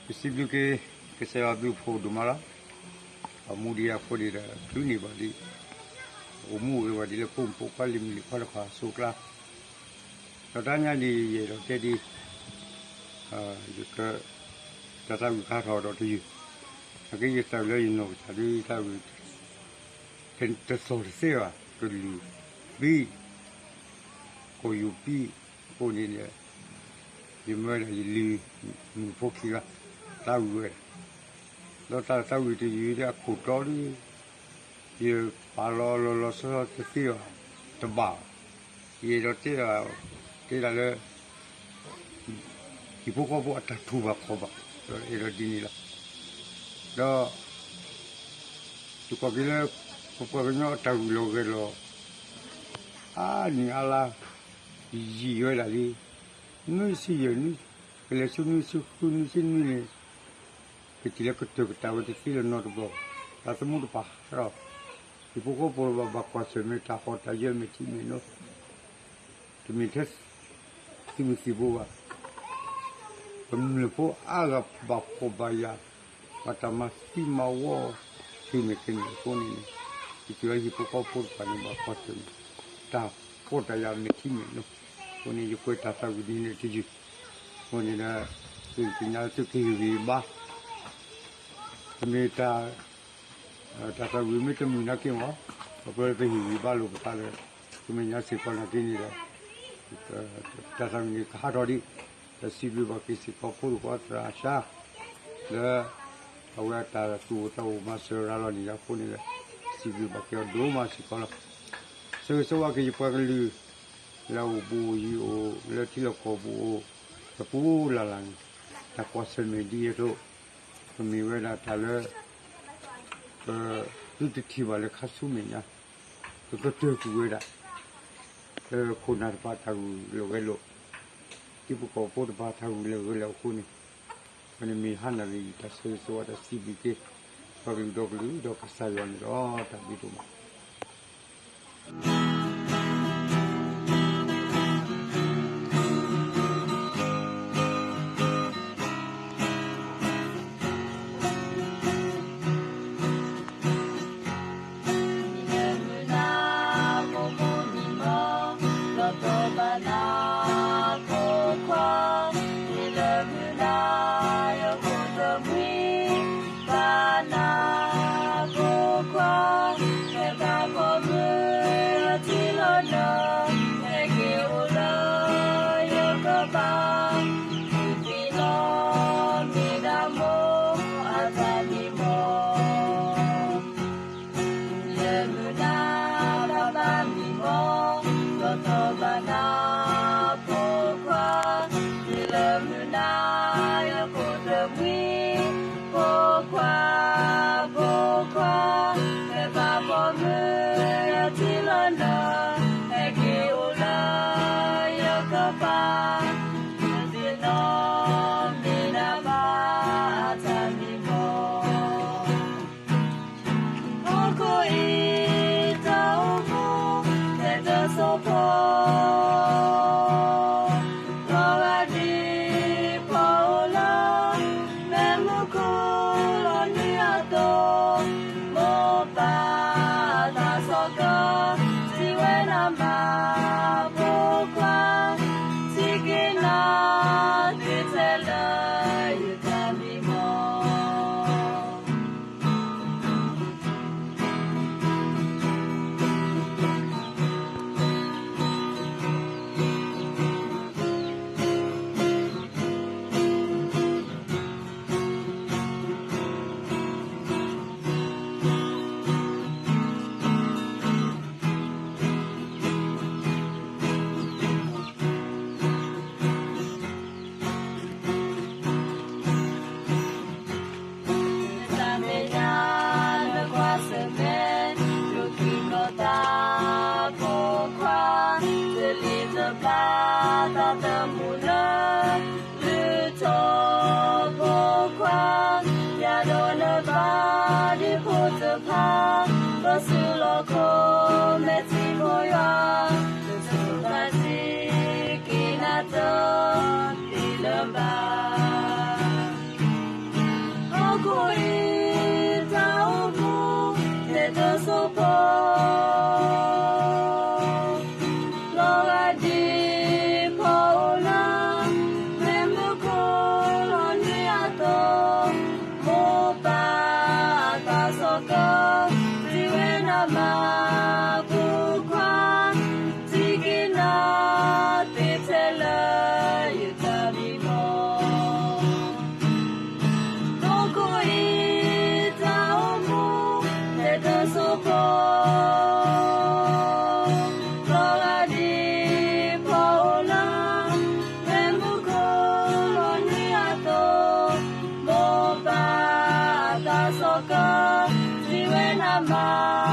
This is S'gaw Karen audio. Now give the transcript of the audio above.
ပစံးဘျုးက့ၤ ကစၢ်ယွၤဘျုးဖှိၣ်ဒိၣ်မးလီၤ. အမူဒံးအဃိန့ၣ်ဒီး ချုးန့ၢ်ဘၣ်ဒံး အိၣ်မူအိၣ်ဂဲၤဘၣ်ဒံးလၢ ဖိမုၣ်ဖိခွါလံၤမုၣ်လံၤခွါတဖၣ်အစိၤအကျါ, ဒီးတနံၤအံၤ ယအဲၣ်ဒိးတဲဒံး ယက တၢ်သးဝံၣ်ကဟးထီၣ်ဒီးတယုၢ်, အက့ယသးလၢယနီၢ်ကစၢ်ဒုး သးဝံၣ် တသီၣ်တသ့ဘၣ်, ကလုၢ်ဘံၣ် ကီၢ်ယူၢ်ဘံၣ်အဃိန့ၣ်ဒီး ယမၢဒၣ်ယလုၢ်မုၣ်ဖိခံဂၤ သးဝံၣ်ဝဲဒၣ်, ဒီးတၢ်သးဝံၣ်တယုၢ်ဒီးအခိၣ်တီဒီး ယပာ်လီၤလီၤလီၤဆီဆီတသ့ဘၣ်, တဘၣ်ဘၣ်. ယအဲၣ်ဒိးတဲဒၣ် တဲဒၣ်လၢ ဟံၣ်ဖိဃီဖိအတၢ်တူၢ်ဘၣ်ခီၣ်ဘၣ်, ဒီးအဲၣ်ဒိးဒ်န့ၣ်လီၤ. ဒီး ယကွၢ်က့ၤလၢ ပပှၤကညီအတၢ်ဂုာ်လီၤဂဲၤလီၤ အါနံၣ်အါလါ ယံာ်ဝဲဒၣ်လံ, နွံဆံယဲၢ်နွံ, ကလဲၤဆူနွံဆံဃုနွံဆံနွံန့ၣ် ကတုၤလၢကတၢၢ်ကတၢၢ်ဝဲတသ့လၢၤနီတဘျီ, တၢ်သမူတဖၣ်ဒီး ဟံၣ်ဖိဃီဖိဘၣ်ဘၣ်ကွၢ်ဆၢၣ်မဲာ်တၢ်ဟီၣ်တၢ်ယၢၤမဲာ်ထံမဲာ်နိ တမ့ၢ်ထဲ သုးမုၢ်သံၣ်ဘိဘၣ်, ပမျၢၢ်ဖိအါဂၤဘၣ်ဖှီၣ်ဘၣ်ယာ်, ဘၣ်တၢ်မၤသံမၤဝီဆူၣ်မဲာ်ကဲန့ၣ်အဃိန့ၣ်, ယစံးလၢဟံၣ်ဖိဃီဖိတဖၣ်န့ၣ် ဘၣ်ကွၢ်ဆၢၣ်မဲာ် တၢ်ဟီၣ်တၢ်ယၢၤမဲာ်ထံမဲာ်နိ, အဃိန့ၣ် ယကွဲးတၢ်သးဝံၣ်ဒ်န့ၣ်တယုၢ်, အဃိန့ၣ်ဒီး သုသ့ၣ်ညါသုကဟ့ၣ်ဂံၢ်ဘါ တမ့ၢ်တၢ် တၢ်သးဝံၣ်မ့ၢ်တမုာ်နာ်က့မး, ခီဖျိလၢပဟ့ၣ်ဂံၢ်ဘါလိာ်ပသးဒီး ကမဲာ်ညါစ့ၢ်ကီးနာ်က့န့ၣ်ဒီး တၢ်သးဝံၣ်န့ၣ်ကဟးထီၣ်ဒံး, ဒီးစံးဘျုးဘၣ်က့ၤစ့ၢ်ကီးဖိသၣ်ခွါသရၣ်အရှါ လၢ အဝဲအတၢ်သူၣ်အိၣ်သးအိၣ်မၤစၢၤရၤလီၤန့ၣ်အဃိန့ၣ်ဒီး စံးဘျုးဘၣ်က့ၤအီၤဒိၣ်မးစ့ၢ်ကီးလီၤ. ဆၢဂ့ၤဆၢဝါက့ၤယပှၤကလုာ် လၢအအိၣ်ဘူးအိၣ်ယံၤအိၣ် လၢထံလီၢ်ကီၢ်ပူၤအိၣ် တပူၤလၢ်လၢ်န့ၣ်, တၢ်ကွၢ်ဆၢၣ်မဲာ်ဒ်အံၤအသိး ကမ့ၢ်ဝဲဒၣ်တၢ်လၢ ပသုတထံၣ်ဘၣ်လၢခါဆူမဲာ်ညါ, ကကတၢၢ်ကွံာ်ဝဲဒၣ် လၢခိၣ်နၢ်တဖၣ်တၢ်ဂုာ်လီၤဂဲၤလိာ်, ထံဖိကီၢ်ဖိတဖၣ်တၢ်ဂုာ်လီၤဂဲၤလိာ်အဃိန့ၣ်, အဃိန့ၣ်မ့ၢ်ဟါနၣ်ရံၣ်တၢ်ဆၢဂ့ၤဆၢဝါတၢ်စံးဘျုးက့ၤ ပှၤကလုာ်ဒီကလုာ်ဒီးကစၢ်ယွၤန့ၣ်လီၤ. တၢ်ဘျုးဒိၣ်မး. မၤ